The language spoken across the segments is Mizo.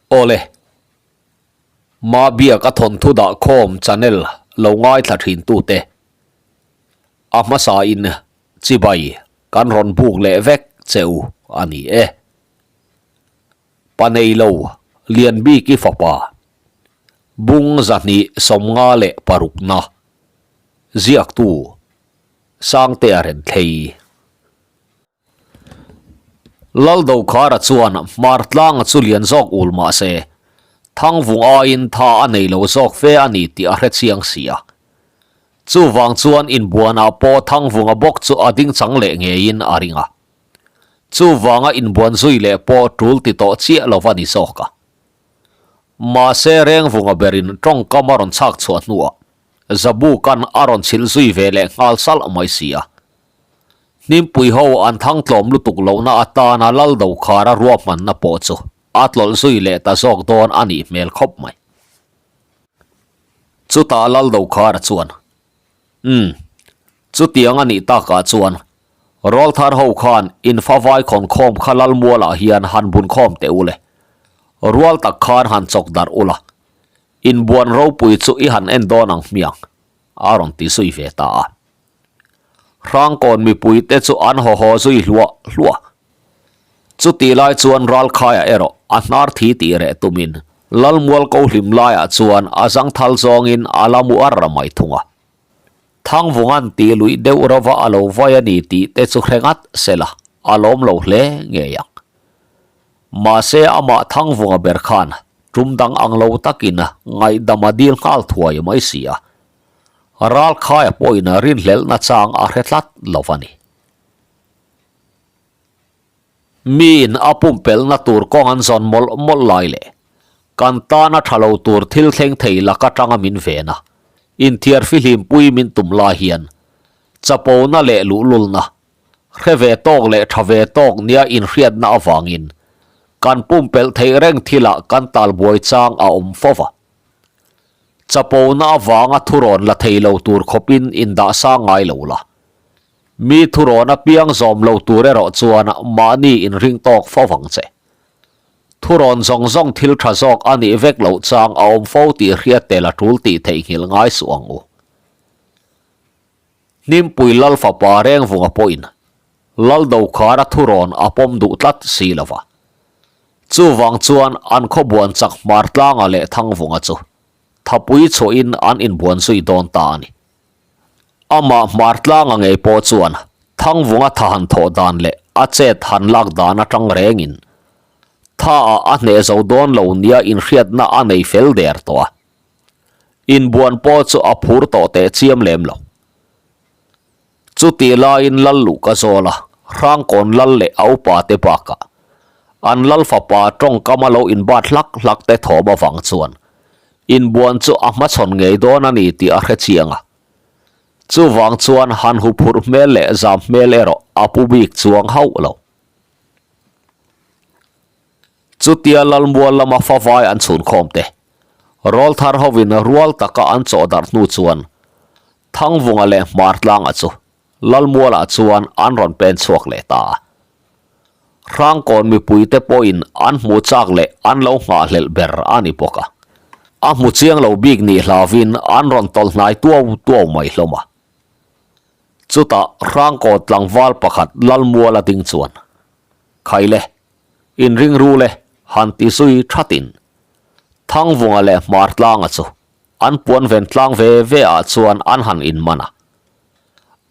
Awle. Mabiak a thawnthu dah khawm channel lo ngaithla thin tute. A hmasa in chibai kan rawn buk leh vek che u a ni e. Pa nei lo Lianbiki fapa bung 256 na ziaktu Sangtea Renthlei. Laldokhara chuan Hmartlanga chu lian zawk ul mah se, Thangvung aiin tha a nei lo zawk fe a ni tih a hre chiang si a. Chuvang chuan inbuanah pawh Thangvunga bawk chu a ding chang leh ngeiin a ring a. Chuvanga inbuan zui leh pawh tul ti tawh chiah lo va ni zawk a. Mahse Rengvunga berin tawngkam a rawn chhak chhuah hnuah Zabuka'n a rawn chhilh zui ve leh nghal salh mai si a. Hnimpui ho an thang tlawm lutuk lohna atana lal dokhara ruahmanna pawh chu a tlawlh zui leh ta zawk dawn a nih hmel khawp mai. Chutah lal dokhara chuan, Umm, chutiang a nih takah chuan rawlthar ho khan infavai khawnkhawm kha lal mualah hian han bunkhawm teh u le. Rual tak khan han chawk darh ula, inbuan ropui chu i han en dawn ang hmiang, a rawn ti zui ve ta a. Hrangkawn mipuite chu an haw haw zui hluah hluah. Chutih lai chuan Ralkhaia erawh a hnar thi tih reh tumin Lalmual ko hlim laiah chuan a zangthal zawngin a la mu ar mai thung a. Thangvunga'n tih luih deuh rova a lo vai a ni tih te chu hre ngat sela a lawm lo hle ngei ang. Mahse amah Thangvunga ber khan tum dang ang lo takin ngaihdam a dil nghal thuai mai si a. Ralkhaia pawhin rinhlelhna chang a hre tlat lo a ni. Miin a pumpelhna tur kawng an zawn mawlh mawlh lai leh kan tana tha lo tur thil thleng thei lak atanga min ven a, inthiar fihlimpui min tum lai hian chapona leh luhlulna, hre ve tawk leh tha ve tawk nia inhriatna avangin kan pumpelh theih reng thilah kan talbuai chang a awm fo va. Chapona avanga thurawn la thei lo tur khawpin indah sang ngai lo la. Mi thurawn apiang zawm lo tur erawh chuan mahni inring tawk fo vang che. Thurawn zawng zawng thil tha zawk a nih vek loh chang a awm fo tih hriat tel a tul tih theihnghilh ngai suh ang u. Hnimpui Lal fapa Rengvunga pawhin Lal Dokhara thurawn a pawm duh tlat si lo va. Chuvang chuan an khawbuan chak Hmartlanga leh Thangvunga chu thapui chhuahin an inbuan zui dawn ta a ni. Amah Hmartlanga ngei pawh chuan Thangvunga tha han thawh dan leh a chet han lak dan atang rengin tha ah a hneh zo dawn lo nia inhriatna a nei fel der tawh a. Inbuan pawh chu a phur tawh teh chiam lem lo. Chutih laiin lal luh ka zawl a, Hrangkawn lal leh a upa te bakah an lal fapa tawngkam a lo inbat hlak hlak te thawm avang chuan inbuan chu a hmachhawn ngei dawn a ni tih a hre chiang a. Chuvang chuan han huphurh hmel leh zam hmel erawh a pu bik chuang hauh lo. Chutia Lalmual lama favai an chhunkhawm te, rawlthar hovin rual taka an chawhdarh hnu chuan Thangvunga leh Hmartlanga chu Lalmualah chuan an rawn pen chhuak leh ta a. Hrangkawn mipuite pawhin an hmuh chak leh an lo nghahhlelh ber a ni bawk a. A hmu chiang lo bik nih hlauvin an rawn tawlh hnai tuau tuau mai hlawm a. Chutah Hrangkawn tlangval pakhat Lalmuala ding chuan, Khaile, inring ru le han ti zui thatin Thangvunga leh Hmartlanga chu An puan ven tlang ve ve ah chuan an han inman a.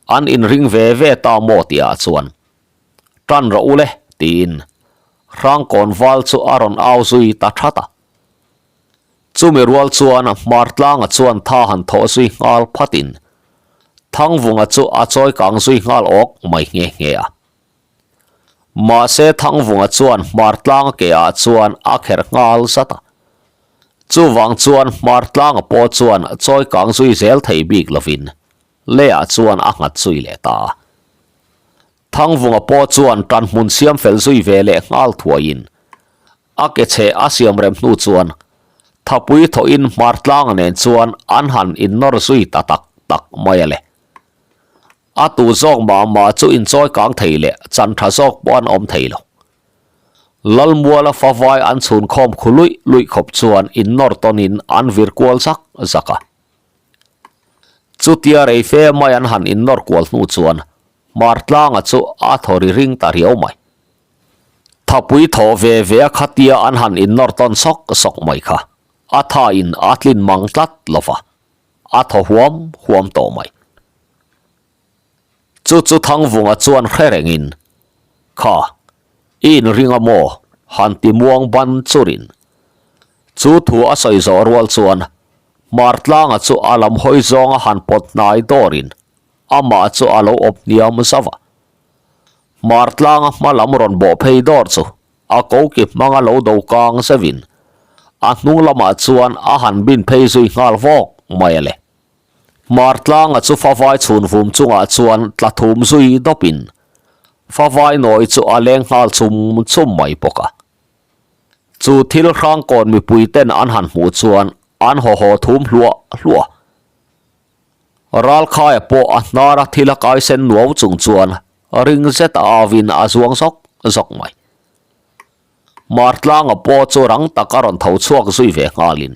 An inring ve ve ta maw tih ah chuan, Tan rawh u le, tiin Hrangkawn val chu a rawn au zui ta that a. Chumi rual chuan Hmartlanga chuan tha han thawh zui nghal phatin Thangvunga chu a chawi kang zui nghal awk mai nghe nghe a. Mahse Thangvunga chuan Hmartlanga ke ah chuan a kherh nghal zat a. Chuvang chuan Hmartlanga pawh chuan chawi kang zui zel thei bik lovin leiah chuan a nghat zui leh ta a. Thangvunga pawh chuan tanhmun siam fel zui ve leh nghal thuaiin a ke chhe a siam rem hnu chuan thapui thawhin Hmartlanga nen chuan an han innawr zui ta tak tak mai a le. A tu zawk mah mah chu inchawi kang thei leh chan tha zawk pawh an awm thei lo. Lalmuala favai an chhun khawm khu luih luih khawp chuan innawr tawnin an vir kual zak zak a. Chutia rei fe mai an han innawr kual hnu chuan Hmartlanga chu a thaw ri ring ta riau mai. Thapui thaw ve ve a khatia an han innawr tawn sawk sawk mai kha a thain a tlin mang tlat lo va, a thaw huam huam tawh mai. Chu chu Thangvunga chuan hre rengin, Kha, i inring a maw? han ti muang ban churin. Chu thu a sawi zawh rual chuan Hmartlanga chu a lam hawi zawnga han pawt hnai dawrin amah chu a lo awp hniam zauh a. Hmartlanga hma lam rawn bawh phei dawr chu a koki hmanga lo do kang zeuhin a hnung lamah chuan a han bin phei zui nghal vawk mai a le. Hmartlanga chu favai chhun vum chungah chuan tla thum zui dawpin favai nawi chu a leng nghal chum chum mai bawk a. Chu thil hrangkawn mipui ten an han hmuh chuan an haw haw thum hluah hluah. Ralkhaia pawh a hnara thil a kaisen nuau chung chuan ring zet a avin a zuang zawk zawk mai. Hmartlanga pawh chu rang tak a rawn tho chhuak zui ve nghalin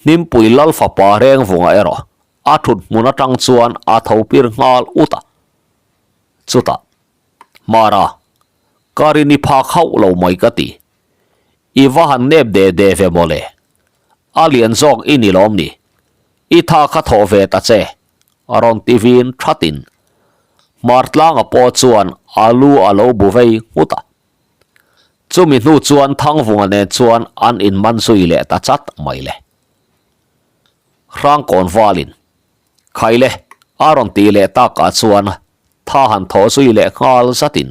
Hnimpui Lal fapa Rengvunga erawh a thut hmun atang chuan a tho pir nghal ut a. Chutah, Mara, ka rin i phak hauh lo mai ka ti. I va han nep de de ve mawle. A lian zawk i ni lawm ni. I tha kha thawh ve ta che, a rawn ti vin thatin. Hmartlanga pawh chuan a lu a lo bu vei nghut a. Chumi hnu chuan Thangvunga nen chuan an inman zui leh ta chat mai le. Hrangkawn valin, Khaile, a rawn tih leh takah chuan tha han thaw zui leh nghal zatin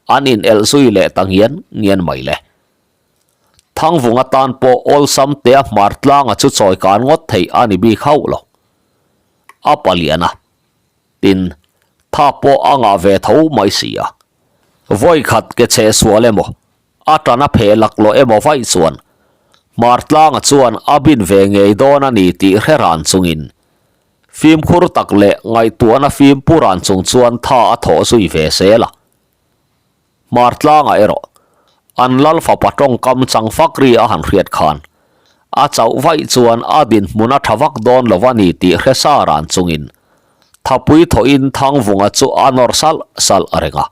an inelh zui leh ta ngian ngian mai le. Thangvunga tan pawh awlsam tea hmar tlanga chu chawi kan ngawt theih a ni bik hauh lo. A palian a. Tin, tha pawh a ngah ve tho mai si a. Vawi khat ke chhe sual emaw, a tan a pheh laklawh emaw vaih chuan hmar tlanga chuan a bin ve ngei dawn a ni tih hre ran chungin fimkhur tak leh ngaihtuahna fim pu ran chung chuan tha a thawh zui ve zel a. Hmar tlangah erawh an lal fapa tawngkam chang fak ri a han hriat khan a chauh vaih chuan a dinhmun a tha vak dawn lo a ni tih hre sa ran chungin thapui thawhin Thangvunga chu a nawr salh salh reng a.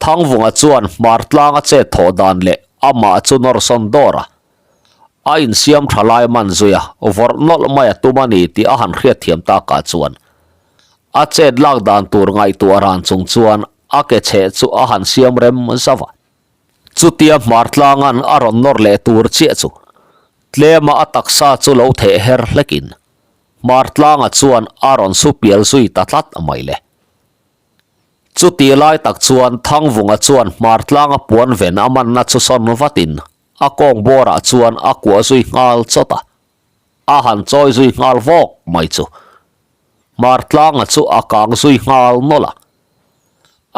Thangvunga chuan hmar tlanga chet thawh dan leh amah chu nawr sawn dawr a, a insiam tha lai man zui a, vawrh nawlh mai a tum a ni tih a han hriatthiam takah chuan A chet lak dan tur ngaihtuah ran chung chuan a ke chheh chu a han siam rem zauh a. Chutia hmartlanga'n a rawn nawr leh tur chiah chu tlema a taksa chu lo theh her hlekin hmartlanga chuan a rawn su pial zui ta tlat mai le. Chuti lai tak chuan Thangvunga chuan hmartlanga puan ven a manna chu sawn vatin a kawng bawrah chuan a kuah zui nghal chawt a. A han chawi zui nghal vawk mai chu Hmartlanga chu a kang zui nghal nawlh a.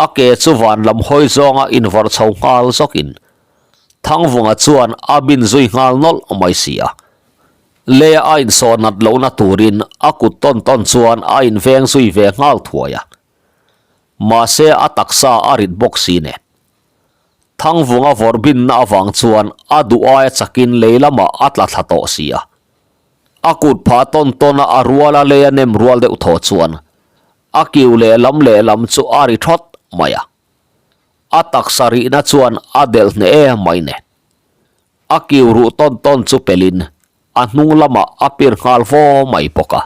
A ke chu van lam hawi zawnga invawrh chho nghal zawkin Thangvunga chuan a bin zui nghal nawlh mai si a. Leia a insawh nat lohna turin a kut tawn tawn chuan a inveng zui ve nghal thuai a. Mahse a taksa a rit bawk si nen. Thangvunga vawrh binna avang chuan a duh aia chakin lei lamah a tla thla tawh si a. A kut phah tawn tawn a a rual a lei a nem rual deuh thaw chuan a kiu lehlam lehlam chu a ri thawt mai a. A taksa rihna chuan a delh hneh em mai nen. A kiu ruh tawn tawn chu pelin a hnung lamah a pir nghal vaw mai bawk a.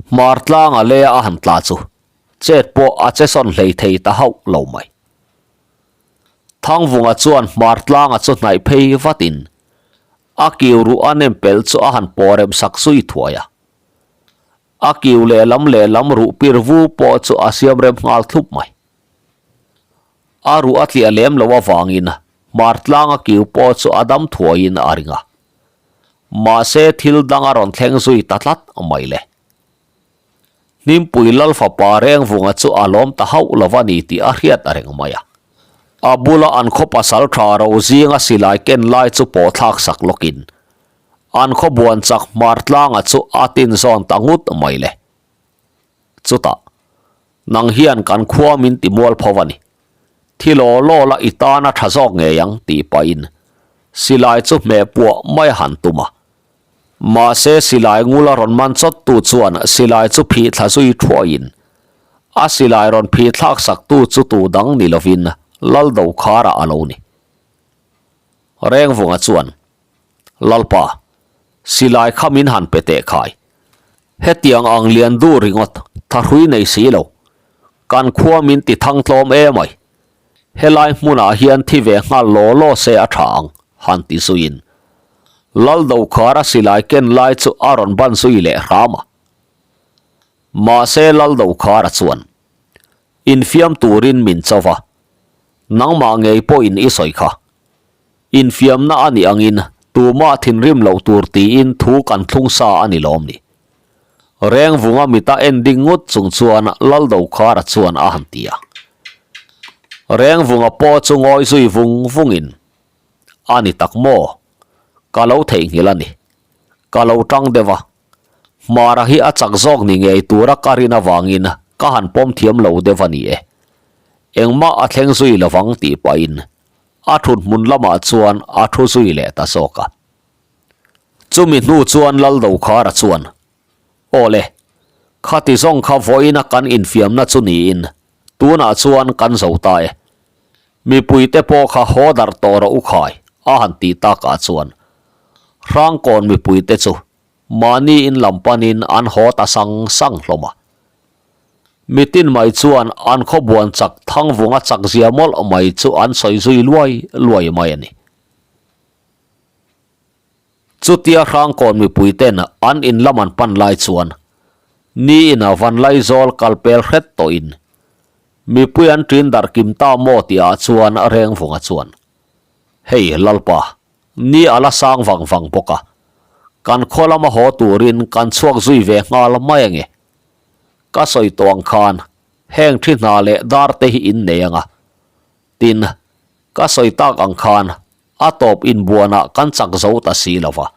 Hmar tlanga leia a han tla chu chet pawh a che sawn hlei thei ta hauh lo mai. Thangvunga chuan hmar tlanga chu hnaih phei vatin a kiu ruh a nem pelh chu a han pawh rem sak zui thuai a. A kiu lehlam lehlam ruh pir vu pawh chu a siam rem nghal thlup mai. A ruh a tliah lem loh avangin hmar tlanga kiu pawh chu a dam thuaiin a ring a. Mahse thil dang a rawn thleng zui ta tlat mai le. Hnimpui Lal fapa Rengvunga chu a lawm ta hauh lo a ni tih a hriat a reng mai a. A bula an khaw pasal tha ro zinga silai ken lai chu pawh thlak sak lawkin an khaw buan chak hmar tlanga chu a tin zawn ta ngut mai le. Chutah, nang hian kan khua min ti mual pho a ni. Thi law law la i tan a tha zawk ngei ang tih pahin silai chu hmeh puah mai a han tum a. Mahse silai ngula rawn man chawt tu chuan silai chu phih thla zui thuaiin a silai rawn phih thlak sak tu chu tu dang ni lovin Laldokhara a lo ni. Rengvunga chuan Lalpa, silai kha min han pe teh khai. Hetiang ang lian duh ringawt, thahrui nei si lo. Kan khua min ti thang tlawm em ai. Helai hmunah hian thi ve nghal law law se a tha ang, han ti zuiin. Laldokhara silai ken lai chu a rawn ban zui leh hram a. Mahse Laldokhara chuan, Infiam turin min cho va, nangmah ngei pawhin i sawi kha. Infiamna a nih angin tumah thinrim loh tur tiin thu kan thlung sa a ni lawm ni. Rengvunga mita en ding ngut chung chuan Laldokhara chuan a han ti a. Rengvunga pawh chu ngawi zui vung vungin, A ni tak maw? Ka lo theihnghilh a ni. Ka lo tang deuh a. Hmara hi a chak zawk ni ngei tura ka rin avangin ka han pawm thiam lo deuh a ni e. Engmah a thleng zui lovang tih pahin a thut hmun lamah chuan a thu zui leh ta zawk a. Chumi hnu chuan Laldokhara chuan, Aw le, khati zawng kha vawiina kan infiamna chu niin tunah chuan kan zo ta e. Mipuite pawh kha haw darh tawh rawh u khai, a han tih takah chuan Hrangkawn mipuite chu Mahni in lam panin an haw ta sang sang hlawm a. Mitin mai chuan an khawbuan chak Thangvunga chak zia mawlh mai chu an sawi zui luai luai mai a ni. Chutia Hrangkawn mipui ten an in lam an pan lai chuan ni ina Vanlaizawl kal pel hret tawhin mipui an ṭin darh kim ta maw tihah chuan Rengvunga chuan, Hei Lalpa, Ni a la sang vang vang bawk a, kan khaw lama haw turin kan chhuak zui ve nghal mai ange. Ka sawi tawh ang khan heng thi hna leh dar te hi in nei anga. Tin, ka sawi tak ang khan a tawp inbuanah kan chak zo ta si lo va.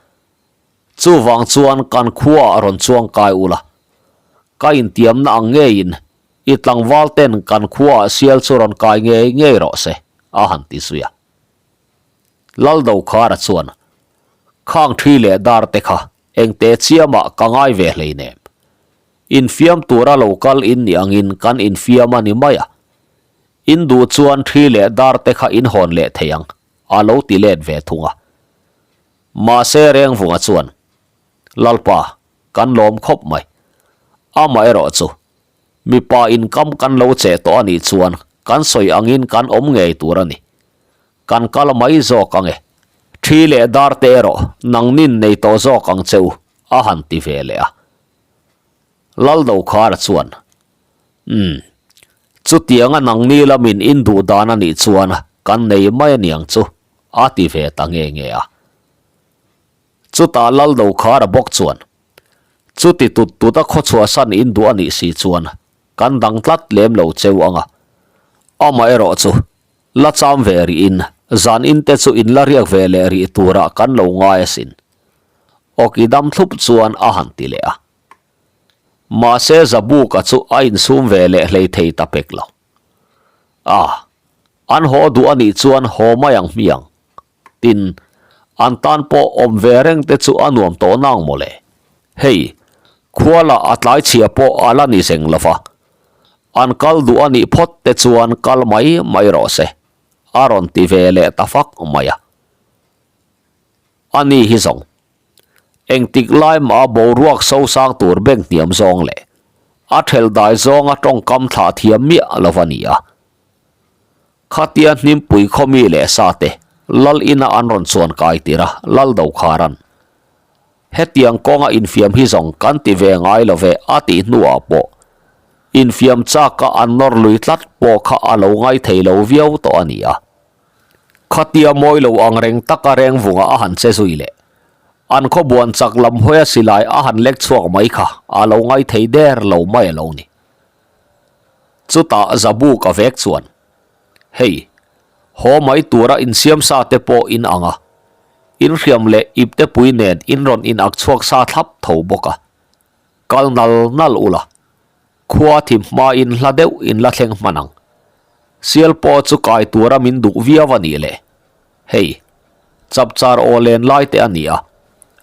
Chuvang chuan kan khuaah rawn chuang kai ula. Ka intiamna ang ngeiin i tlangval ten kan khuaah sial chu rawn kai ngei ngei rawh se, a han ti zui a. Laldokhara chuan, Khang thi leh dar te kha engte chiamah ka ngai ve hleinem. Infiam tura lo kal in nih angin kan infiam a ni mai a. In duh chuan thi leh dar te kha in hawn leh thei ang, a lo ti let ve thung a. Mahse Rengvunga chuan, Lalpa, kan lawm khawp mai. Amaherawh chu, mipa inkam kan lo che tawh a nih chuan kan sawi angin kan awm ngei tur a ni. Kan kal mai zawk ang e. Thi leh dar te erawh nangnin nei tawh zawk ang che u, a han ti ve leh a. Laldokhara chuan, Umm, chutianga nangni lamin in duh dan a nih chuan kan nei mai a niang chu, a ti ve ta nge nge a. Chutah Laldokhara bawk chuan, Chuti tut tut a khawchhuahsan in duh a nih si chuan kan dang tlat lem lo cheu ang a. Amaherawh chu La cham ve rih in, zan in te chu in la riak ve leh rih turah kan lo ngai asin. Awki dam thlup chuan a han ti leh a. Mahse Zabuka chu a insum ve leh hlei thei ta pek lo. A, an haw duh anih chuan haw mai ang hmiang. Tin, an tan pawh awm ve reng te chu a nuam tawh nang mawle. Hei, khua lah a tlai chhia pawh a la ni zeng lo va. An kal duh a nih phawt te chuan kal mai mai rawh se, a rawn ti ve leh ta fak mai a. A ni hi zawng, engtik lai mah a boruak sosang tur beng hniam zawng leh a thelh dai zawnga tawngkam thlah thiam miah lo va ni a. Khatia hnimpui khawmi leh sate lal ina an rawn chuan kai tir a, lal Dokharan. Hetiang kawnga infiam hi zawng kan ti ve ngai lo ve a tih hnuah pawh infiam chaka an nawr lui tlat pawh kha a lo ngai thei lo viau tawh a ni a. Khatia mawi lo ang reng taka rengvunga a han che zui leh an khawbuan chak lam hawia silai a han lek chhuak mai kha a lo ngai thei der lo mai a lo ni. Chutah Zabu ka vek chuan, Hei, haw mai tura insiam sa te pawh in ang a, in hriam leh ipte pui nen in rawn in ak chhuak sa thlap tho bawk a, kal nal nal ula, khua thim hmain hla deuh in la thleng hman ang. Sial pawh chu kai tura min duh viau a nih le. Hei, chapchar aw len lai te a ni a,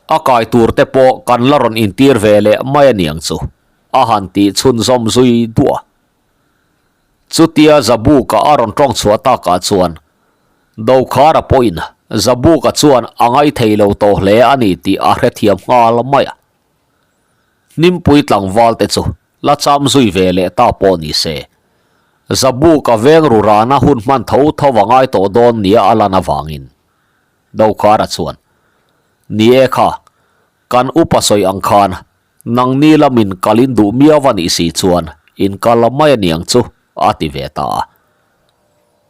a kai tur te pawh kan la rawn intir ve leh mai a niang chu, a han tih chhunzawm zui duah a. Chutia Zabuka a rawn tawng chhuah takah chuan Dokhara pawhin Zabuka chuan a ngaithei lo tawh hle a ni tih a hrethiam nghal mai a. Hnimpui tlangval te chu la cham zui ve leh ta pawh ni se, Zabuka veng ru rana hun hman tho tho a ngai tawh dawn nia a lan avangin Dokhara chuan, Ni e kha, kan upa sawi ang khan Nangni lamin kal in duh miau a nih si chuan in kal la mai a niang chu, a ti ve ta a.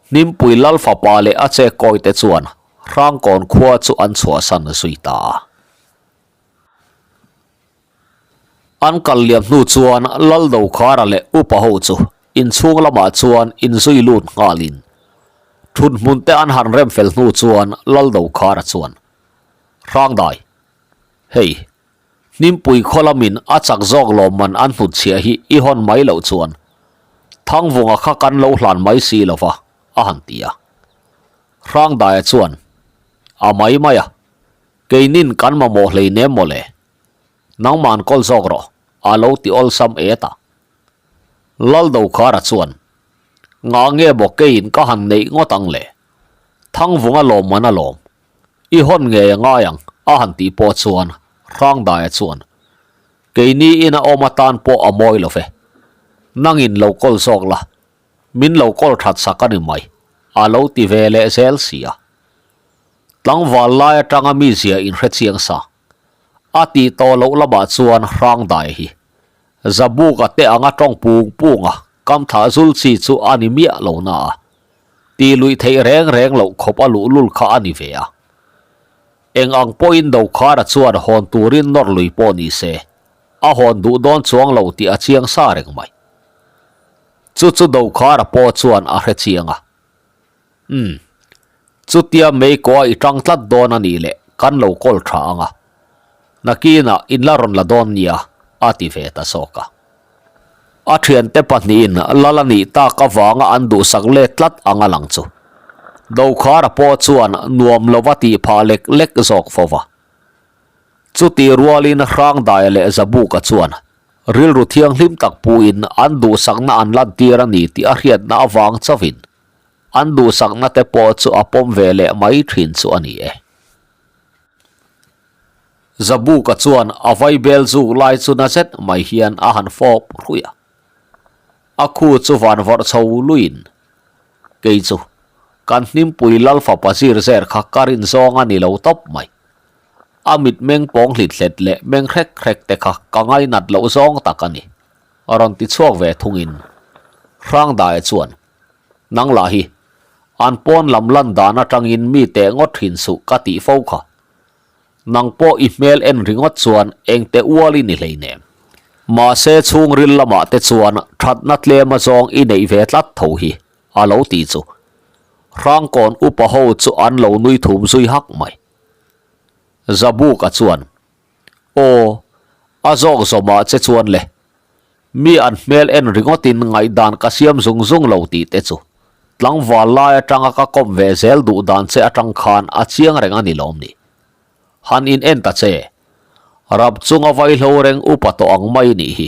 Hnimpui Lal fapa leh a che kawi te chuan Hrangkawn khua chu an chhuahsan zui ta a. An kal liam hnu chuan Lal Dokhara leh upa ho chu inchhung lamah chuan inzui lut nghalin thut hmun te an han rem fel hnu chuan Lal Dokhara chuan, Hrangdai, hei, Hnimpui khaw lamin a chak zawk lawmman an hnutchhiah hi i hawn mai loh chuan Thangvunga kha kan lo hlan mai si lo va, a han ti a. Hrangdaia chuan, A mai mai a, keinin kan mamawh hleinem maw le? Nangman kawl zawk rawh, a lo ti awlsam et a. Laldokhara chuan, Ngah nge maw keiin ka han neih ngawt ang le? Thangvunga lawmman a lawm, I hawn ngei a ngai ang, a han tih pawh chuan Hrangdaia chuan, Keini ina awm atan pawh a mawi lo ve. Nangin lo kawl zawk la, min lo kawl that sak a ni mai, a lo ti ve leh zel si a. Tlangval lai atanga mi zia inhre chiang sa, a tih tawh loh lamah chuan Hrangdaia hi Zabuka te anga tawng pung punga kam thlah zul chi chu a ni miah lo na a. Tih luih theih reng reng loh khawp a luhlul kha a ni ve a. Eng ang pawhin Dokhara chuan hawn turin nawr lui pawh ni se, a hawn duh dawn chuang lo tih a chiang sa reng mai. Chu chu Dokhara pawh chuan a hre chiang a. Umm, chutia Meiko a i tang tlat dawn a nih leh kan lo kawl tha ang a. Nakinah in la rawn la dawn nia, a ti ve ta zawk a. A thiante pahnihin lal a nih tak avanga an duhsak let tlat ang a lang chu. Dokhara pawh chuan nuam lova tih phah lek lek zawk fo va. Chutih rualin Hrangdaia leh Zabuka chuan rilru thianghlim tak puin an duhsakna an lantir a ni tih a hriatna avang chauhin an duhsakna te pawh chu a pawm ve leh mai thin chu a ni e. Zabuka chuan a vaibel zuk lai chu na zet mai hian a han fawp hruih a. A khu chu van vawrh chho luiin, Kei chu, kan hnimpui lal fapa zir zer kha ka rin zawng a ni lo tawp mai. A mit meng pawng hlit hlet leh meng hrek hrek te kha ka ngainat loh zawng tak a ni, a rawn ti chhuak ve thungin Hrangdaia chuan, Nang lah hi, an pawn lam lan dan atangin mi teh ngawt thin suh ka tih fo kha. Nang pawh i hmel en ringawt chuan engte ual i ni hleinem. Mahse chhungril lamah te chuan thatna tlem a zawng i neih ve tlat tho hi, a lo ti chu. Hrangkawn upa ho chu an lo nui thum zui hak mai. Zabuka chuan, Aw, a zawk zawmah che chuan le. Mi an hmel en ringawtin ngaihdan ka siam zung zung lo tih te chu tlangval lai atanga ka kawm ve zel duh dan che atang khan a chiang reng a ni lawm ni. Han in en ta che. Rap chunga vaihlo reng upa tawh ang mai nih hi.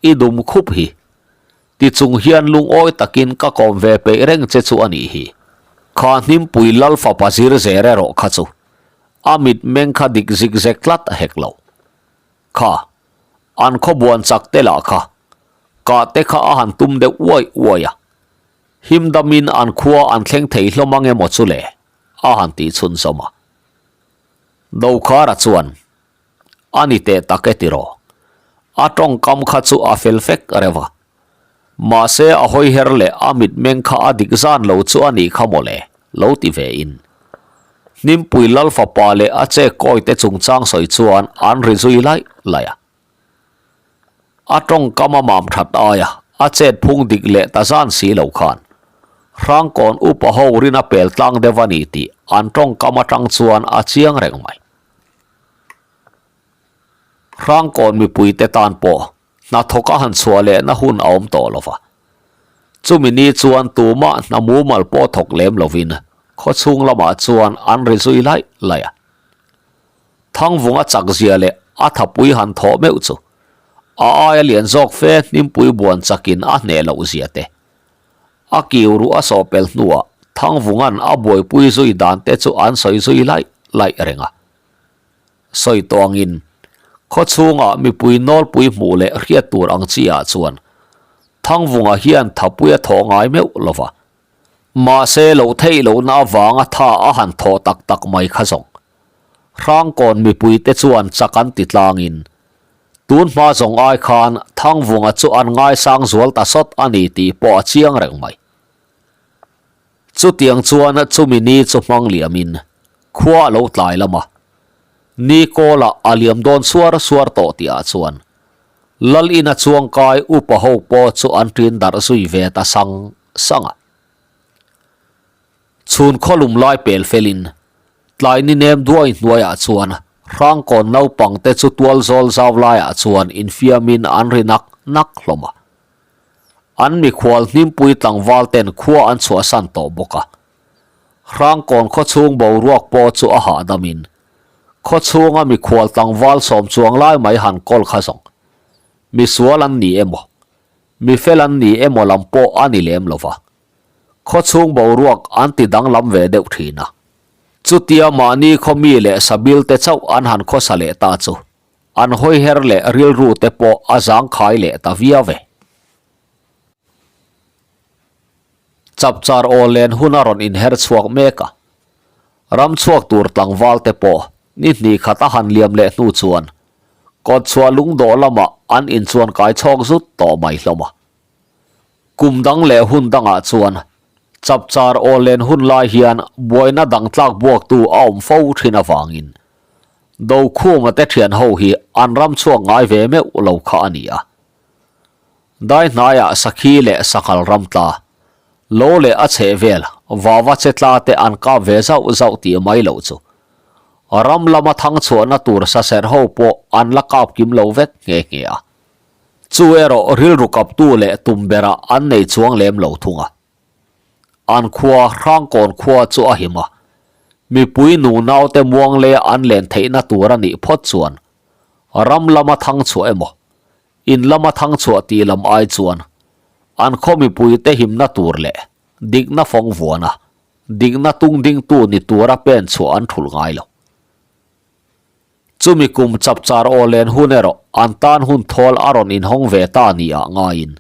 I dum khup hi. Ti chung hian lungawi takin ka kawm ve peih reng che chu a nih hi. Kha hnimpui lal fapa zir zer erawh kha chu a mit meng kha dik zik zek tlat hek lo. Kha, an khaw buan chak te lah kha, kah te kha a han tum deuh uai uai a, him damin an khua an thleng thei hlawm ang emaw chu le? a han tih chhunzawm a. Dokhara chuan, A ni teh tak e tiraw? A tawngkam kha chu a fel fek reuh a. Mahse a hawi her leh a mitmeng kha a dik zan lo chu a nih kha mawle, lo ti ve in. Hnimpui Lal fapa leh a che kawi te chungchang sawi chuan an ri zui laih laih a. A tawngkam a mam that aia a chet phung dik leh ta zan si lo khan Hrangkawn upa ho rin a pel tlang deuh a ni tih an tawngkam atang chuan a chiang reng mai. Hrangkawn mipui te tan pawh Hnathawk a han chhuah lehna hun a awm tawh lo va. Chumi ni chuan tumah hna mumal pawh thawk lem lovin khawchhung lamah chuan an ri zui laih laih a. Thangvunga chak zia leh a thapui han thawh meuh chu a aia lian zawk fe hnimpui buan chakin a hneh loh zia te. A kiu ruh a sawh pel hnuah Thangvunga'n a buaipui zui dan te chu an sawi zui laih laih reng a. Sawi tawh angin khawchhungah mipui nawlpui hmuh leh hriat tur ang chi ah chuan Thangvunga hian thapui a thawh ngai meuh lo va. Mahse loh theih lohna avanga tha a han thawh tak tak mai kha zawng. Hrangkawn mipuite chuan chak an ti tlangin, tun hma zawng ai khan Thangvunga chu an ngaisang zual ta sawt a ni tih pawh a chiang reng mai. Chutiang chuan chumi ni chu hmang liamin khua a lo tlai lam a, ni kawlah a liam dawn suar suar tawh tihah chuan Lal ina chuangkai upa ho pawh chu an ṭin darh zui ve ta sang sang a. Chhun khawlum lai pel felin tlai ni nem duai hnuaiah chuan Hrangkawn naupang te chu tual zawl zau laiah chuan infiamin an ri nak nak hlawm a. An mikhual hnimpui tlangval ten khua an chhuahsan tawh bawk a. Hrangkawn khawchhung boruak pawh chu a hahdamin khawchhunga mikhual tlangval sawm chuang lai mai han kawl kha zawng. Misual an ni emaw, mifel an ni emaw lam pawh a ni lem lo va. Khawchhung boruak an ti danglam ve deuh thin a. Chutia mahni khaw mi leh sabil te chauh an han khawsa leh ta chu an hawiher leh rilru te pawh a zangkhai leh ta viau e. Chapchar aw len hun a rawn inher chhuak mek a. Ram chhuak tur tlangval te pawh ni hnih khat a han liam leh hnu chuan kawtchhuah lungdawh lamah an inchuan kai chhawk zut tawh mai hlawm a. Kum dang leh hun dangah chuan chapchar aw len hun lai hian buaina dang tlak buaktu a awm fo thin avangin Dokhuma te thian ho hi an ram chhuak ngai ve meuh lo kha a ni a. Dai hnaiah sakhi leh sanghal ram tla, lo leh a chheh vel vava che tla te an kap ve zauh zauh tih mai loh chu. Ram lama thang chhuahna tur saserh ho pawh an la kap kim lo vek nghe nghe a. Chu erawh rilru kaptu leh tum berah an nei chuang lem lo thung a. An khua Hrangkawn khua chu a him a, mipui nu naute muang leia an len theihna tur a nih phawt chuan ram lama thang chhuah emaw, in lama thang chhuah tih lam ai chuan an khaw mipuite himna tur leh dikna fawng vuana dikna tung dingtu ni tura pen chhuah an thulh ngai lo. Chumi kum chapchar aw len hun erawh an tan hun thawl a rawn inhawng ve ta ni ah ngaiin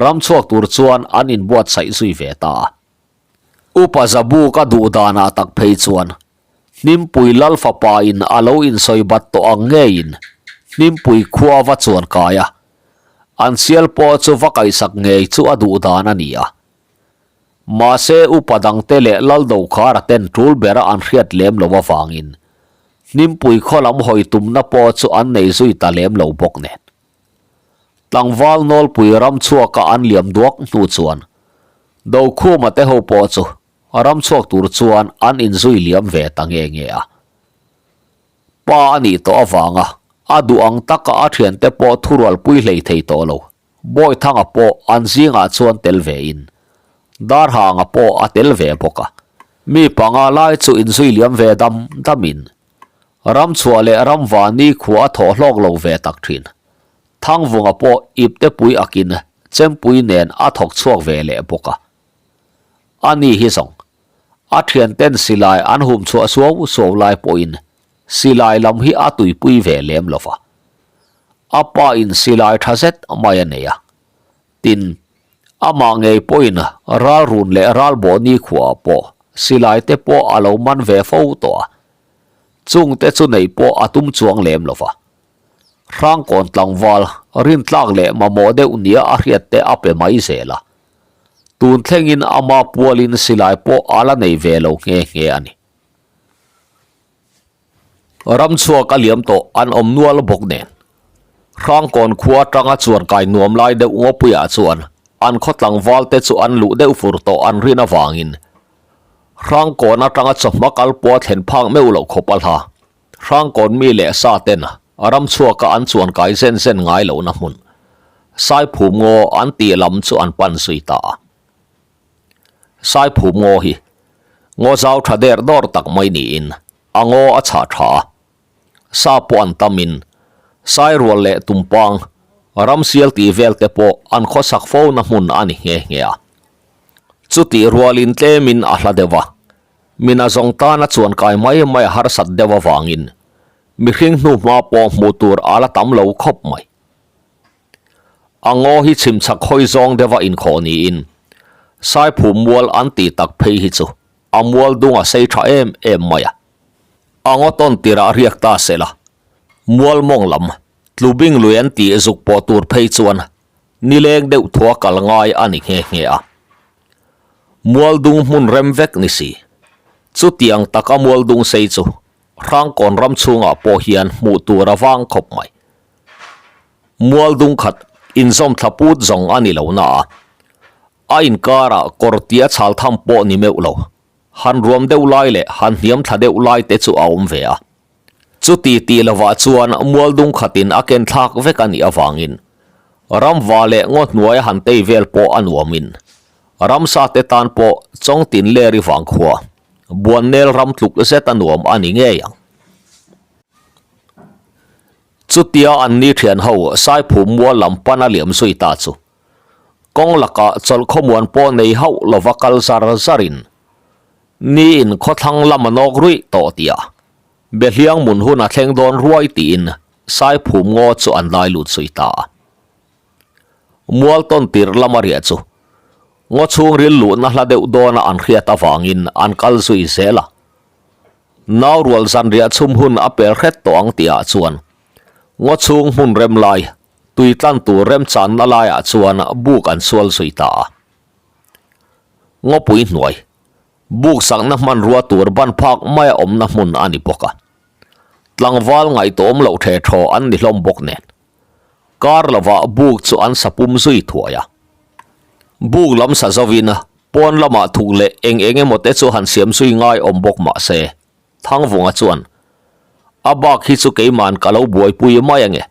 ram chhuak tur chuan an inbuatsaih zui ve ta a. Upa Zabu ka duh danah tak phei chuan Hnimpui Lal fapa in a lo insawi bat tawh ang ngeiin Hnimpui khua va chuan kai a, an sial pawh chu va kaihsak ngei chu a duh dan a ni a. Mahse, upa dangte leh Lal Dokhara ten tul bera an hriat lem lo avangin Hnimpui khaw lam hawi tumna pawh chu an nei zui ta lem lo bawk nen. Tlangval nawlpui ram chhuaka an liam duak hnu chuan Dokhuma te ho pawh chu ram chhuak tur chuan an inzui liam ve ta nge nge a. Pa a nih tawh avanga a duh ang taka a thiante pawh thurualpui hlei thei tawh lo. Bawithanga pawh an zingah chuan tel ve in, Darhanga pawh a tel ve bawk a. Mi panga lai chu inzui liam ve dam dam in, Ramchhuah leh Ramvani khua a thawh hlawk lo ve tak thin. Thangvunga pawh iptepui akin Chempui nen a thawk chhuak ve leh bawk a. Ani hi zawng, a thianten silai an hum chhuah suau suau lai pawhin silai lam hi a tuipui ve lem lo va. A pa in silai tha zet mai a nei a. Tin, amah ngei pawhin ral run leh ral bawh nikhuaah pawh silai te pawh a lo man ve fo tawh a. Chung te chu neih pawh a tum chuang lem lo va. Hrangkawn tlangval rintlak leh mamawh deuh nia a hriat te a pe mai zel a. Tun thlengin ama pualin silai pawh a la nei ve lo nghe nghe a ni. Ram chhuak a liam tawh an awm nual bawk nen. Hrangkawn khua atanga chuan kai nuam lai deuh ngawpuiah chuan an khaw tlangval te chu an luh deuh fur tawh an rin avangin Hrangkawn atanga chawhma kal pawh a thlen phak meuh loh khawp a hla. Hrangkawn mi leh sa ten ram chhuaka an chuan kai zen zen ngai lohna hmun. Saiphum ngaw an tih lam chu an pan zui ta a. Saiphum ngaw hi ngaw zau tha der dawr tak mai niin a ngaw a chhah tha a. Sa pawh an tamin Sairual leh Tumpang, Ramsial tih vel te pawh an khawsak fo na hmun a ni nghe nghe a. Chutih rualin tlemin a hla deuh a, mina zawng tana chuan kai mai mai a harsat deuh avangin mihring hnuhma pawh hmuh tur a la tam lo khawp mai. A ngaw hi chhim chhak hawi zawng deuha inkhawh niin Saiphum mual an tih tak phei hi chu a mual dung a sei tha em em mai a. A ngaw tawn tirah riak ta se la, mual mawng lam tlubing lui an tih zuk pawh tur phei chuan nileng deuh thua kal ngai a ni nghe nghe a. Mual dung hmun rem vek ni si, chutiang taka mual dung sei chu Hrangkawn ram chhungah pawh hian hmuh tur a vang khawp mai. Mual dung khat inzawm thla put zawng a ni lo na a, a inkarah kawr tia chhal tham pawh ni meuh lo, han ruam deuh lai leh han hniam thla deuh lai te chu a awm ve a. Chuti tih lovah chuan mual dung khatin a ken thlak vek a nih avangin ramva leh ngaw hnuaia han tei vel pawh a nuamin ramsa te tan pawh chawngtin leri vangkhua Buannel ram tluk zet a nuam a ni ngei ang. Chutia an ni thian ho Saiphum mual lam pan a liam zui ta chu kawng lakah chawlh khawmuan pawh nei hauh lova kal zar zarin niin khawthlang lam a nawk ruih tawh tih a Behliang mun hun a thleng dawn ruai tiin Saiphum ngaw chu an lai lut zui ta a. Mual tawn tirh lama riah chu ngaw chhungril luhna hla deuh dawna an hriat avangin an kal zui zel a. Nau rual zanriah chhum hun a pel hret tawh ang tihah chuan ngaw chhung hmun rem lai, tui tlan tur remchanna laiah chuan buk an sual zui ta a. Ngawpui hnuai, buk sakna hmanrua tur ban phak maia awmna hmun a ni bawk a. Tlangval ngaihtuahawm loh the thaw an ni hlawm bawk nen. Kar lovah buk chu an sa pum zui thuai a. Buk lam sa zovin pawn lamah thuk leh eng eng emaw te chu han siam zui ngai awm bawk mah se, Thangvunga chuan, A bak hi chu keiman ka lo buaipui mai ange.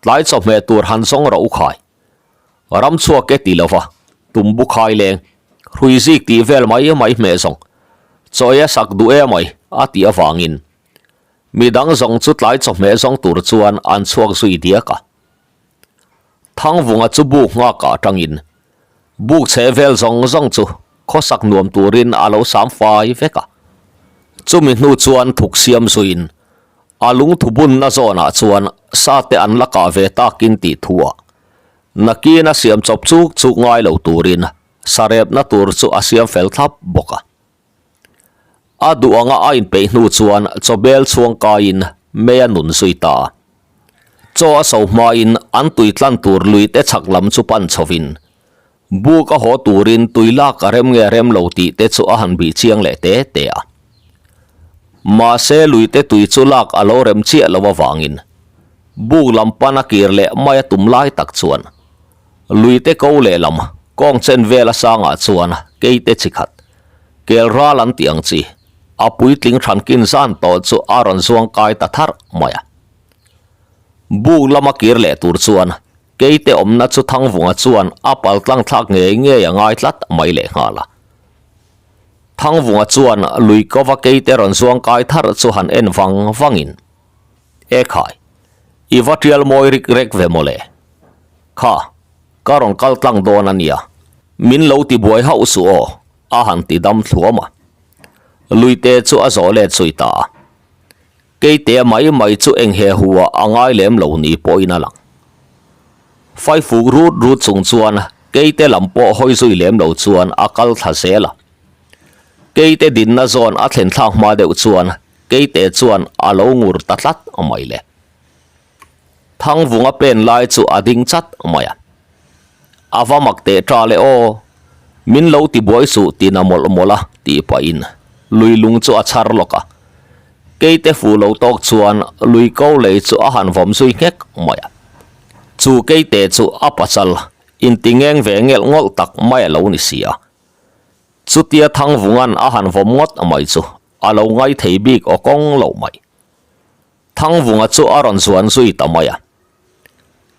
Tlai chawhmeh tur han zawng rawh u khai. Ram chhuak e ti lova, tumbu khai leng, hrui zik tih vel mai mai hmeh zawng, chaw ei a sak duh em mai a tih avangin Mi dang zawng chu tlai chawhmeh zawng tur chuan an chhuak zui diak a. Thangvunga chu buk nghak ah tangin buk chhe vel zawng zawng chu khawsak nuam turin a lo sam fai vek a. Chumi hnu chuan thuk siam zuiin a lungthu bunna zawnah chuan sa te an la kah ve takin tih thu ah nakin a siam chawp chuk chuk ngai lo turin sarepna tur chu a siam fel thlap bawk a. A duh anga a inpeih hnu chuan chawbel chhuang kaiin mei a nun zui ta. Chaw a so hmain an tui tlan tur lui te chhak lam chu pan chhovin buk a haw turin tui lak a rem nge rem lo tih te chu a han bih chiang leh te te a. Mahse lui te tui chu lak a lo rem chiah lo avangin buk lam pan a kir leh mai a tum lai tak chuan lui te ko lehlam kawng chen vel a sangah chuan keite chi khat Kel ral an tih ang chi, a puitling hrankin zan tawh chu a rawn zuang kai ta tharh mai a. Buk lama kir leh tur chuan keite awmna chu Thangvunga chuan a pal tlang thlak ngei ngei a ngai tlat mai leh nghal a. Thangvunga chuan lui kova keite rawn zuang kai tharh chu han en vang vangin, E khai, i va tial mawi rik rek ve mawle. Kha, Ka rawn kal tlang dawn a nia, min lo ti buai hauh suh aw, a han ti dam thluam a. Luite chu a zawh let zui ta a. Keitea mai mai chu eng he hu ah a ngai lem lo ni pawhin a lang. Faifuk rut rut chung chuan Keite lam pawh hawi zui lem lo chuan a kal thla zel a. Keite dinna zawn a thlen thlak hma deuh chuan Keite chuan a lo ngur ta tlat mai le. Thangvunga pen lai chu a ding chat mai a. A va mak teh ta le aw, min lo ti buai suh tina mawlh mawlh a tih pahin lui lung chu a chhar lawk a. Keite fu lo tawk chuan lui ko lei chu a han vawm zui nghek mai a. Chu keite chu a pachal inti ngeng ve ngelh ngawlh tak mai a lo ni si a. Chutia Thangvunga'n a han vawm ngawt mai chu a lo ngai thei bik aw kawng lo mai. Thangvunga chu a rawn zuan zui ta mai a.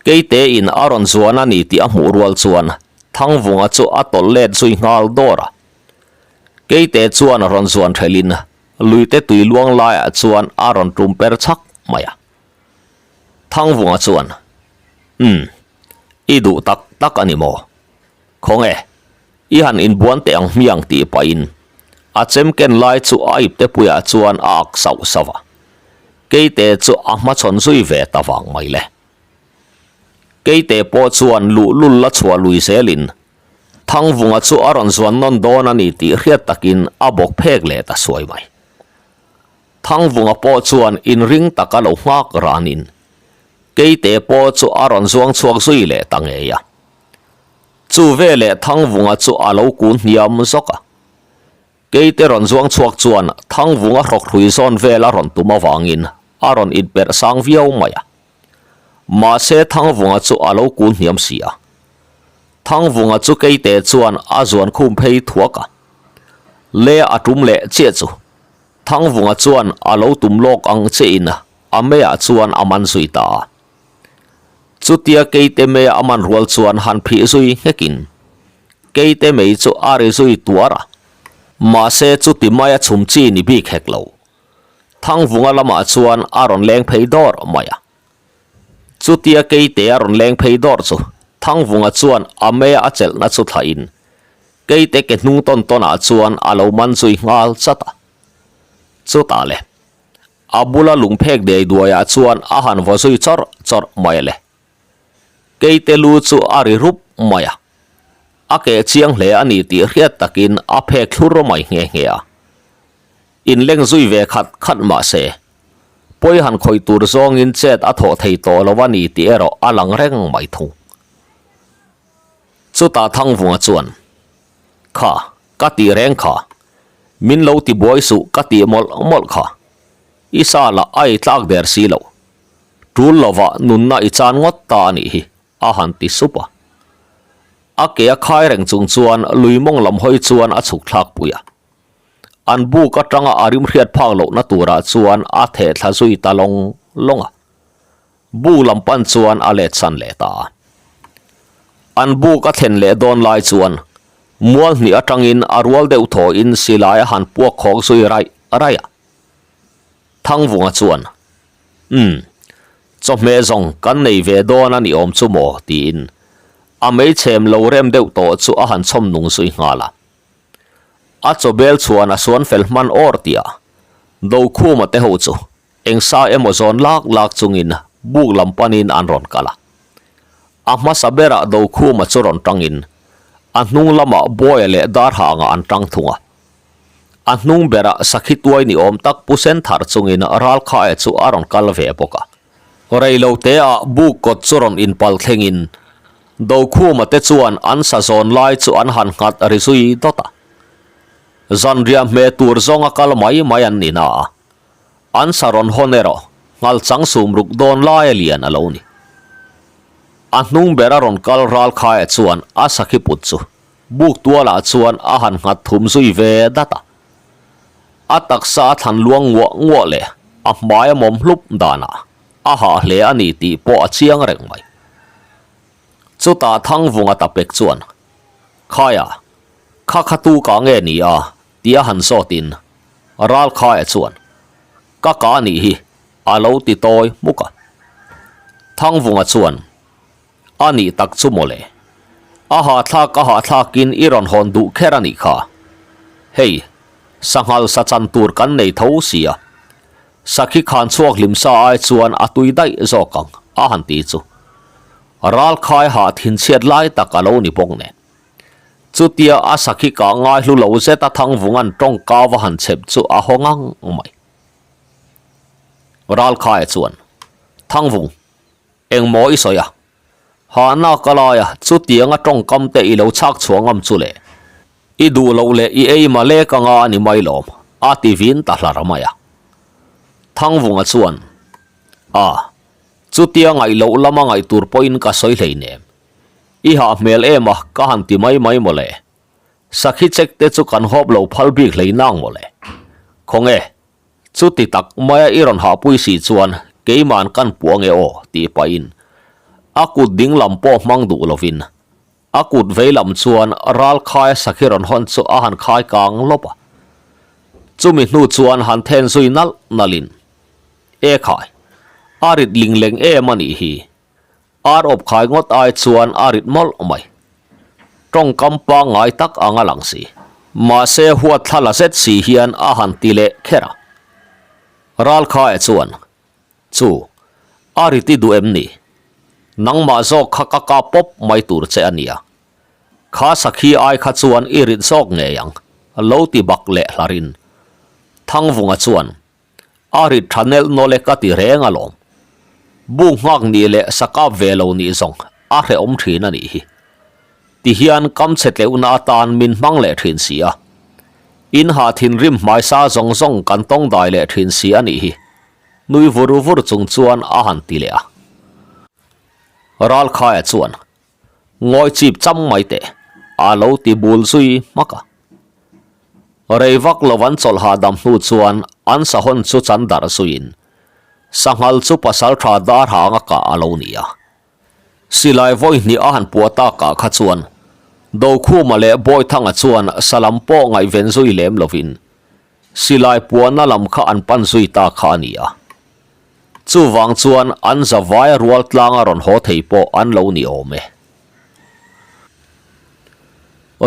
Keite in a rawn zuan a ni tih a hmuh rual chuan Thangvunga chu a tawlh let zui nghal dawr a. Keite chuan rawn zuan thelhin luite tui luang laiah chuan a rawn tum per chhak mai a. Thangvunga chuan, Umm, i duh tak tak a ni maw? Khawnge, i han inbuan teh ang hmiang tih pahin a chem ken lai chu a ipte puiah chuan a ak sauh sauh a. Keite chu a hmachhawn zui ve ta vang mai le. Keite pawh chuan luhlul la chhuah lui zelin Thangvunga chu a rawn zuan nawn dawn a ni tih hriat takin a bawk phek leh ta suai mai. Thangvunga pawh chuan inring taka lo nghak ranin Keite pawh chu a rawn zuang chhuak zui leh ta ngei a. Chu veleh Thangvunga chu a lo kun hniam zawk a. Keite rawn zuang chhuak chuan Thangvunga hrawkhrui zawn vel a rawn tum avangin a rawn inperh sang viau mai a. Mahse Thangvunga chu a lo kun hniam si a. Thangvunga chu Keite chuan a zuan khum phei thuak a. Le a tum leh chiah chu Thangvunga chuan a lo tum lawk ang chiahin a meiah chuan a man zui ta a. Chutia Keite mei a man rual chuan han phih zui nghekin Keite mei chu a ri zui tuar a. Mahse chuti maia chhum chi ni bik hek lo. Thangvunga lamah chuan a rawn leng phei dawr mai a. Chutia Keite a rawn leng phei dawr chu Thangvunga chuan a meia a chelhna chu thlahin Keite ke hnung tawn tawnah chuan a lo man zui nghal chat a. Chutah le, a bula lungphek dei duaiah chuan a han vaw zui chawrh chawrh mai le. Keite lu chu a ri rup mai a, a keh chiang hle a ni tih hriat takin a phek thlur mai nghe nghe a. Inleng zui ve khat khat mah se, pawi han khawih tur zawngin chet a thawh thei tawh lo a ni tih erawh a lang reng mai thung. Chutah Thangvunga chuan, Kha, ka tih reng kha. Min lo ti buai suh ka tih mawlh mawlh kha. I sa lah a ei tlak der si lo. Tul lovah nunna i chan ngawt ta a nih hi, a han ti sup a. A ke a khai reng chung chuan lui mawng lam hawi chuan a chhuk thlak pui a. An buk atanga a rim hriat phak lohna turah chuan a theh thla zui ta lawng lawng a. Bu lam pan chuan a let san leh ta a. An buk a thlen leh dawn lai chuan mual hnih atangin a rual deuh thawhin silai a han puak khawk zui raih raih a. Thangvunga chuan, Umm, chawhmeh zawng kan nei ve dawn a ni awm chu maw? tiin a meichhem lo rem deuh tawh chu a han chhawm nung zui nghal a. A chawbel chuan a suan fel hman awr tih a, Dokhuma te ho chu Eng sa emaw zawn lak lak chungin buk lam panin an rawn kal a. A hmasa berah Dokhuma chu rawn tangin a hnung lamah Bawia leh Darhanga an tang thung a. A hnung berah Sakhi tuai ni awm tak pu sen thar chungin Ralkhaia chu a rawn kal ve bawk a. Reilo teah buk kawt chu rawn inpal thlengin Dokhuma te chuan an sa zawn lai chu an han nghat ri zui dawt a. Zanriah hmeh tur zawnga kal mai mai an ni na a. An sa rawn hawn erawh nghal chang sum ruk dawn lai a lian a lo ni. A hnung ber a rawn kal ral khaia chuan a sakhi put chu buk tualah chuan a han nghat thum zui ve dat a. A taksa a thlan luang nguah nguah leh a hmai a mawm hlup danah a hah hle a ni tih pawh a chiang reng mai. Chutah Thangvunga tapek chuan, Khaia, kha kha tu kah nge ni a? Tia han zawtin Ralkhaia chuan, Ka ka anih hi, a lo ti tawi hmuk a. Thangvunga chuan, A nih tak chu mawle. A hahthlak a hahthlakin i rawn hawn duh kher a nih kha. Hei, sanghal sa chan tur kan nei tho sia. Sakhi khan chhuak hlim sa ai chuan a tui daih zawk ang, a han ti chu. Ralkhai hah thinchhiat lai tak a lo ni bawk nen. Chutia a sakhi kah ngai hlu lo zet a Thangvunga'n tawngka va han chhep chu a haw ngang mai. Ralkhaia chuan, Thangvung, engmaw i sawi a? Hahna ka lai a, chutianga tawngkam te i lo chhak chhuah ngam chu le. I duh loh leh i ei malek anga a ni mai lawm, a ti vin ta hlar mai a. Thangvunga chuan, A, chutia ngaih loh lama ngaih tur pawhin ka sawi hleinem. I hah hmel em a, ka han ti mai mai mawle. Sakhi chek te chu kan hawp lo phal bik hlei nang mawle. Khawnge, chuti tak maia i rawn hahpui si chuan keiman kan puh ange aw, tih pahin. A kut ding lam pawh hmang duh lovin a kut vei lam chuan ral khaia sakhi rawn hawn chu a han khai kang lawp a. Chumi hnu chuan han then zui nalh nalhin, E khai, a rit ling leng em a nih hi. Ar awp khai ngawt ai chuan a rit mawlh mai. Tawngkam pangngai tak ang a lang si. Mahse huat thla la zet si hian a han ti leh kher a. Ralkhaia chuan, Chu, a rit i duh em ni? Nangmah zawk kha ka kap pawp mai tur che a nia. Kha sakhi ai kha chuan i rit zawk ngei ang, lo ti bak leh hlarin. Thangvunga chuan, A rit tha nelh nawlh e ka ti reng alawm. Buk nghak nih leh sakap ve lo nih zawng a hrehawm thin a nih hi. Tihian kam chhe tleuhna atan min hmang leh thin si a. In hah thinrim hmaisa zawng zawng kan tawng dai leh thin si a nih hi. Nui vur vur chung chuan a han ti leh a. Ralkhaia chuan Ngawi chip cham mai teh, a lo ti bul zui hmak a. Rei vak lo an chawlh hahdam hnu chuan an sahawn chu chan darh zuiin sanghal chu pasal tha dar hang a kah a lo ni a. Silai vawi hnih a han puah takah kha chuan Dokhuma leh Bawithanga chuan salam pawh ngaihven zui lem lovin silai puahna lam kha an pan zui ta kha a ni a. Chuvang chuan an zavaia rual tlanga rawn haw thei pawh an lo ni awm e.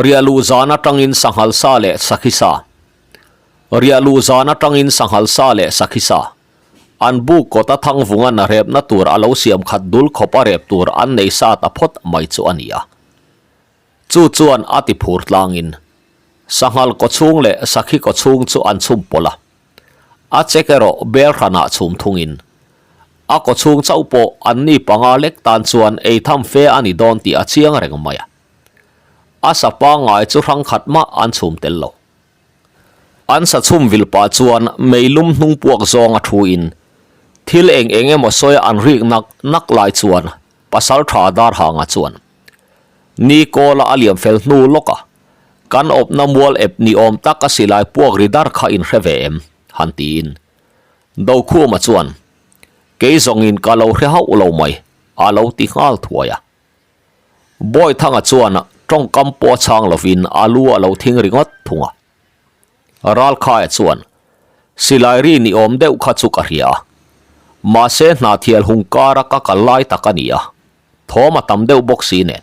Riahluh zan atangin sanghal sa leh sakhi sa Riahluh zan atangin sanghal sa leh sakhi sa an buk kawta thangvunga na repna tur a lo siam khat dul khawp a rep tur an nei sa ta phawt mai chu a ni a. Chu chuan a ti phur tlangin sanghal kawchhung leh sakhi kawchhung chu an chhum pawlh a. A chek erawh bel hranah chhum thungin a kawchhung chauh pawh an ni panga lek tan chuan ei tham fe a ni dawn tih a chiang reng mai a. A sa pangngai chu hrang khat mah an chhum tel lo. An sa chhum vil pah chuan meilum hnung puak zawng a thu in thil eng eng emaw sawi an rik nak nak lai chuan pasal tha Darhanga chuan ni kawla a liam fel hnu lawk a, kan awpna mual ep ni awm tak a silai puak ri dar kha in hre ve em? han tiin Dokhuma chuan kei zawngin ka lo hre hauh lo mai a lo ti nghal thuai a. Bawithanga chuan tawngkam pawh a chhang lovin a lu a lo thing ringawt thung a. Ralkhaia chuan, Silai ri ni awm deuh kha chu ka hria a, mahse hnathial hung kara ka kal lai tak a ni a, thawm a tam deuh bawk si nen,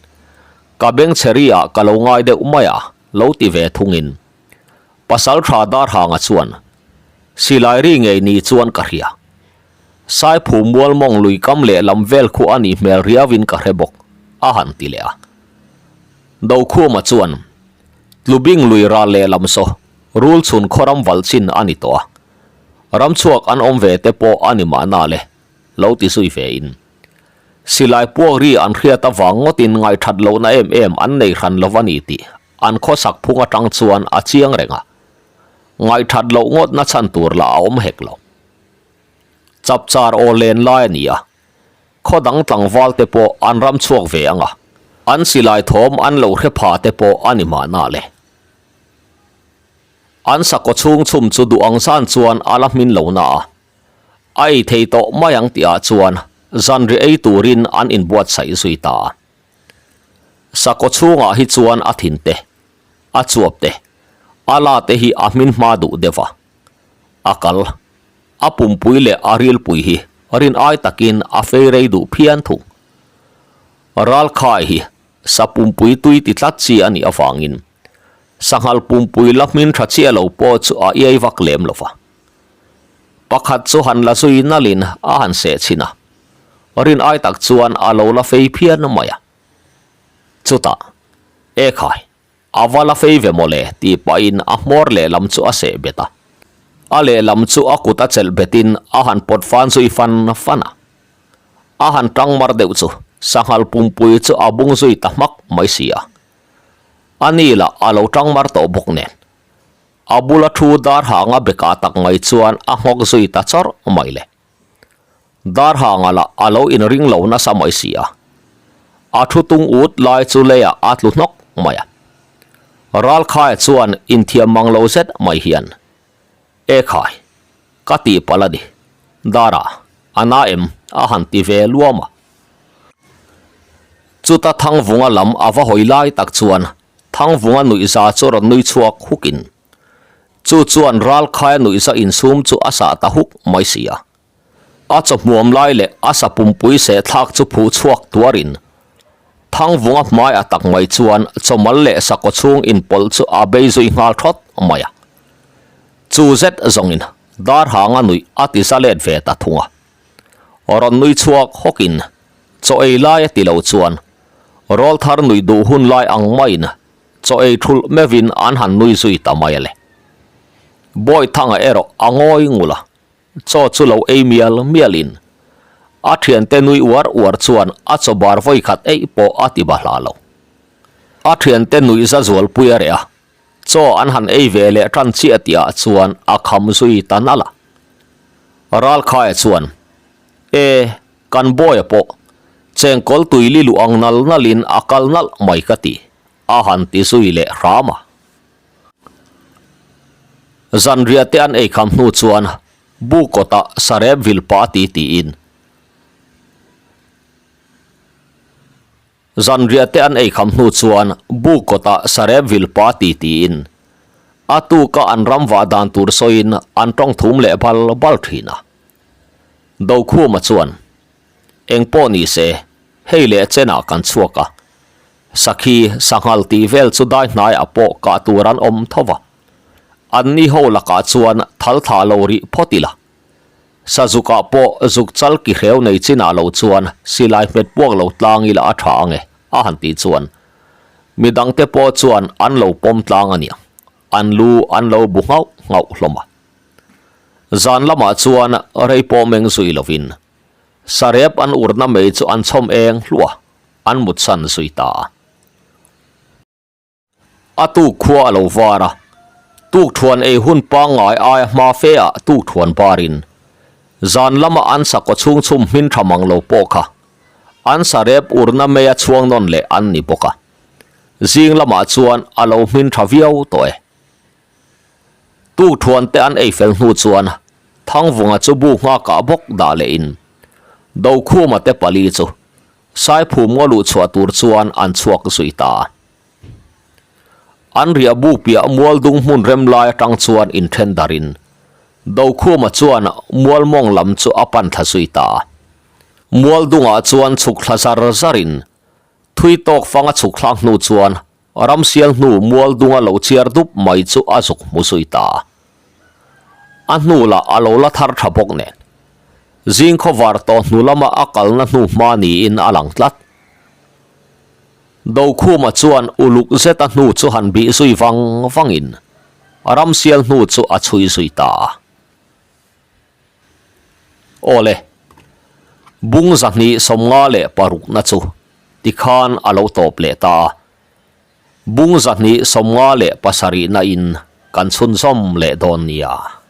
ka bengchhe ri ah ka lo ngai deuh mai a, lo ti ve thungin Pasaltha Darhanga chuan, Silai ri ngei ni chuan ka hria. Saiphu mual mawng lui kam leh lam vel khu a nih hmel riauin ka hre bawk, a han ti leh a. Dokhuma chuan, Tlubing lui ral leh lam saw, rul chhun khaw ram valh chin a ni tawh a. Ram chhuak an awm ve te pawh a ni mahna le, lo ti zui ve in. Silai puak ri an hriat avang ngawtin ngaihthat lohna em em an nei hran lo a ni tih an khawsak phung atang chuan a chiang reng a. Ngaihthat loh ngawtna chhan tur lah a awm hek lo. Chapchar aw len lai a ni a, khaw dang tlangval te pawh an ram chhuak ve ang a, an silai thawm an lo hre pha te pawh a ni mahna le. An sakhaw chhung chhum chu duh ang zan chuan a la hmin lo na a, a ei thei tawh mai ang tihah chuan zanri ei turin an inbuatsaih zui ta a. Sakhaw chhungah hi chuan a thin te, a chuap te, a la te hi a hmin hma duh deuh a, a kal. A pumpui leh a rilpui hi rin ai takin a fei rei duh phian thung. Ralkhai hi sa pumpui tui ti tlat chi a nih avangin sanghal pumpui la hmin tha chiah lo pawh chu a iai vak lem lo va. Pakhat chu han la zui nalhin a han seh chhin a, rin ai tak chuan a lo la fei phian mai a. Chutah, Ekhai, A va la fei ve mawle tih pahin a hmawr lehlam chu a seh bet a. A lehlam chu a kut a chelh betin a han pawt fan zui fan fan a. A han tang mar deuh chu sanghal pumpui chu a bung zui ta hmak mai si a. A ni lah a lo tang mar tawh bawk nen. A bula thu dar hanga bekah tak mai chuan a nghawk zui ta chawrh mai le. Darhanga lah a lo inring lo nasa mai si a, a thu tung ut lai chu leiah a tlu hnawk mai a. Ralkhaia chuan inthiam mang lo zet mai hian, E khai, ka tih palh a ni. Dara, a na em? a han ti ve luam a. Chuta Thangvunga lam a va hawi lai tak chuan Thangvunga nuihza chu rawn nui chhuak hukin chu chuan Ralkhaia nuihza insum chu a sah ta huk mai si a. A chawhmuam lai leh a sa pumpui seh thlak chu phuh chhuak tuarin Thangvunga hmai a tak mai chuan chawmal leh sakaw chhung inpawlh chu a bei zui nghal thawt mai a. Chu zet zawngin Darhanga nuih a ti za let ve ta thung a. Rawn nui chhuak hawkin chaw ei lai a ti lo chuan rawlthar nuih duh hun lai ang maiin chaw ei thulh meuhin an han nui zui ta mai a le. Bawithanga erawh a ngawi ngul a, chaw chu lo ei mial mialin a thiante nui uar uar chuan a chaw bar vawi khat eih pawh a ti bahlah lo. A thiante nuih za zualpui a reh a, Chaw an han ei ve leh tan chiah tihah chuan a kham zui ta nalh a. Ralkhaia chuan, E, kan bawia pawh chengkawl tui li luh ang nal nalin a kal nalh mai ka ti, a han ti zui leh hram a. Zanriah te an ei kham hnu chuan bu kawtah sarep vil pah ti tiin, Zanriah te an ei kham hnu chuan buk kawtah sarep vil pa ti tiin a tuka an ram vah dan tur sawiin an tawng thum leh bal bal thin a. Dokhuma chuan, Eng pawh ni se, hei leh chenah kan chhuak a, sakhi sanghal tih vel chu dai hnaiah pawh kah tur an awm tho va, anni ho lakah chuan thal thlah lo rih phawt ila. Sazukah pawh zuk chal ki hreu nei chinah lo chuan silai hmet puak lo tlang ila a tha ange, a han tih chuan midangte pawh chuan an lo pawm tlang a nia, an lu an lo bu nghauh nghauh hlawm a. Zan lamah chuan rei pawh meng zui lovin sarep an urna mei chu an chhawm eng hluah a, an mutsan zui ta a. A tuk khua a lo var a, tukthuan ei hun pangngai aia hma fe ah tukthuan barin zan lama an sakaw chhung chhum hmin tha mang lo pawh kha an sarep urna meia chhuang nawn leh an ni bawk a, zing lamah chuan a lo hmin tha viau tawh e. Tukthuan te an ei fel hnu chuan Thangvunga chu bu nghakah bawk dah lehin Dokhuma te pali chu Saiphum ngaw luh chhuah tur chuan an chhuak zui ta a. An riah buk piah mual dung hmun rem lai atang chuan inthen darin Dokhuma chuan mual mawng lam chu a pan thla zui ta a. Mual dungah chuan chhuk thla zar zarin thui tawk fang a chhuk thlak hnu chuan ramsial hnu mual dunga lo chiar dup mai chu a zuk hmu zui ta a. A hnu lah a lo la thar tha bawk nen zing khawvar tawh hnu lama a kalna hnu hma niin a lang tlat. Dokhuma chuan uluk zeta hnu chu han bih zui vang vangin ramsial hnu chu a chhui zui ta a. Awle, bung 256 na chu tikhan a lo tawp leh ta a, bung 257 na in kan chhunzawm leh dawn nia.